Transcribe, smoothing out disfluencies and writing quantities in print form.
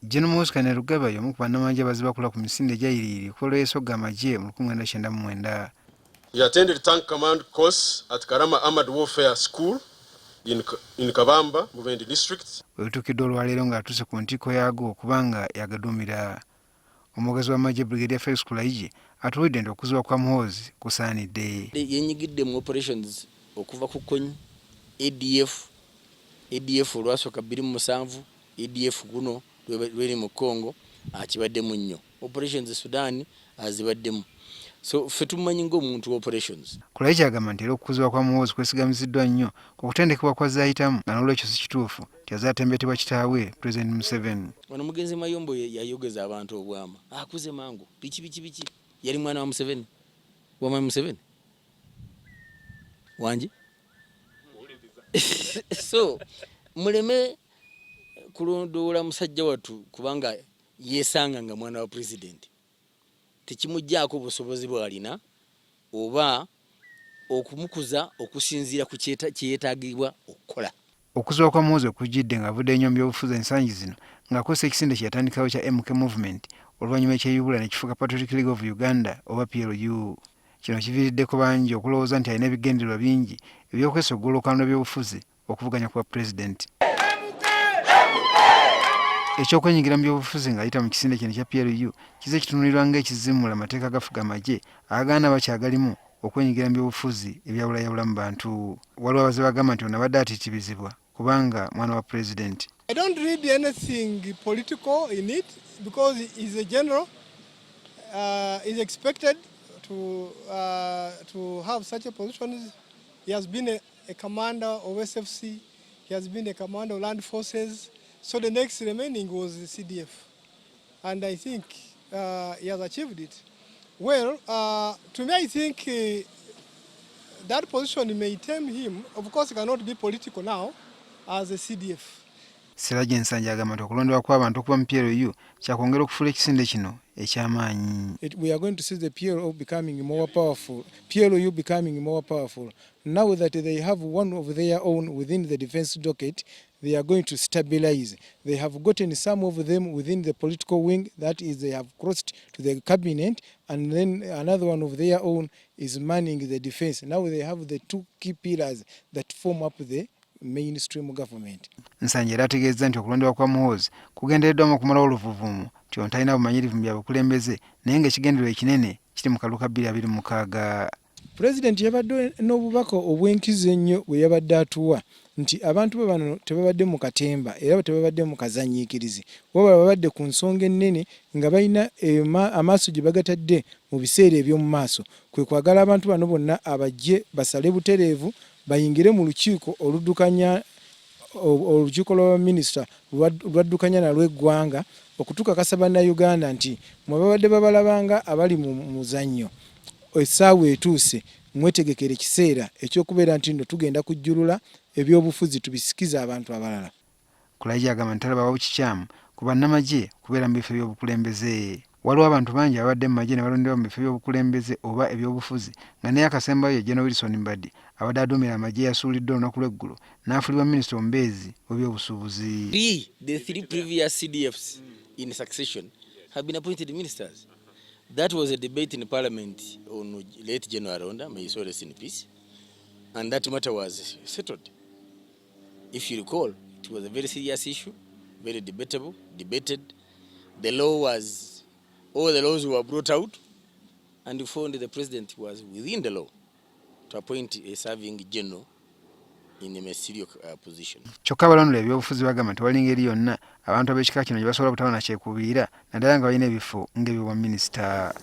Gen Muhoozi Kainerugaba y'omu ku bannamagye abazze bakula ku misinde egyayiriiri okuva lwe yeesogga amagye mu 1999. He attended Tank Command course at Karama Armoured Warfare School in Kabamba, Mubende District. We bituukidde olwaleero ng'atuuse ku ntikko yaago kubanga y'agaduumira. Omwogezi w'amagye Brigadier Felix Kulayigye atubuulidde nti okukuzibwa kwa Muhoozi kusaanidde. Yenyigidde mu operations okuva ku Kony, ADF, ADF olwasooka 2007, ADF guno lweri mu Congo akibaddemu nnyo. Operations Sudan azibaddemu. So ffe tumumanyi ng'omuntu wa operations. Kulayigye agamba nti era okukuzibwa kwa Muhoozi kwesigamiziddwa nnyo ku kutendekebwa kw'azze ayitamu nga n'olwekyo si kituufu nti azze atembetebwa kitaawe Pulezidenti Museveni. Wano mugenzi Mayombo yayogeza abantu obwama, akuze mangu, biki biki biki, yali mwana wa Museveni, wa Mwami Museveni wangi so muleme kulondoola musajja wattu kubanga yesanga nga mwana wa pulezidenti, tekimugyaako busobozi bwalina oba okumukuza okusinziira ku kyeyetaagibwa okukola. Okuzuula kwa Muhoozi okujjidde ng'avuddeyo nnyo mu byobufuzi ensangi zino ng'akozesa ekisinde kye yatandikawo ekya MK Movement oluvannyuma ekyeyubula ne kifuuka Patriotic League of Uganda oba PLU. Kino kiviiriddeko bangi okulowooza nti alina ebigendererwa bingi eby'okwesogga olwokaano lw'ebyobufuzi okuvuganya ku bwapulezidenti. Eky'okwenyigira mu byobufuzi ng'ayita mu kisinde kino ekya PLU kizze kitunuulirwa ng'ekizimula amateeka agafuga amagye agagaana abakyagalimu okwenyigira mu byobufuzi ebyawulayawula mu bantu. Waliwo abazze bagamba nti ono abadde atiitibizibwa kubanga mwana wa pulezidenti. I don't read anything political in it because he is a general, is expected to have such a position. He has been a commander of SFC, he has been a commander of land forces, so the next remaining was the CDF. And I think he has achieved it. Well, to me, I think that position may tame him. Of course, he cannot be political now as a CDF. Siraje Nsanja agamba nti okulondebwa kw'abantu okuva mu PLU kyakwongera okufuula ekisinde kino eky'amaanyi. We are going to see the PLO becoming more powerful, PLU becoming more powerful. Now that they have one of their own within the defense docket, they are going to stabilize. They have gotten some of them within the political wing, that is, they have crossed to the cabinet, and then another one of their own is manning the defense. Now they have the two key pillars that form up the mainstream government. Nsanja era ategeezezza nti okulondebwa kwa Muhoozi kugendereddwamu okumalawo oluvuvumu nti ono talina bumanyirivu mu bya bukulembeze naye ng'ekigendererwa ekinene kiri mu kalulu ka 2026. Pulezidenti yabadde n'obubaka obw'enkizo ennyo bwe yabadde atuwa nti abantu be bano tebabadde mu katemba era tebabadde mu kazannyiikirizi, wabula babadde ku nsonga ennene nga balina amaaso gye bagatadde mu biseera eby'omu maaso, kwe kwagala abantu bano bonna abajje basale butereevu bayingire mu lukiiko oluddukanya olukiiko lwa baminisita lwaddukanya nalwo eggwanga okutukakasa Bannayuganda nti mwe babadde babalabanga abali mu muzannyo, essaawa etuuse mwetegekere ekiseera eky'okubeera nti nno tugenda kujjulula ebyobufuzi tubisikize abantu abalala. Kulayigye agamba nti talabawo kikyamu ku bannamagye kubeera mu bifo by'obukulembeze. Waliwo abantu bangi ababadde mu magye ne balondebwa mu bifo by'obukulembeze oba ebyobufuzi nga naye akasembayo ye Gen. Wilson Mbadi abadde aduumira amagye yasuuliddwa olunaku lw'eggulo n'afuulibwa minisita omubeezi w'ebyobusuubuzi. Three, the three previous CDFs in succession have been appointed ministers. That was a debate in parliament on late General Aronda, may his soul rest in peace, and that matter was settled. If you recall, it was a very serious issue, very debatable, debated. The law was, all the laws were brought out, and we found the president was within the law to appoint a serving general in a ministerial position. Kyokka abalondoola ebyobufuzi bagamba nti tewali ngeri yonna abantu ab'ekika kino gye basobola butaba na kyekubiira naddala nga balina ebifo ng'ebyobwaminisita.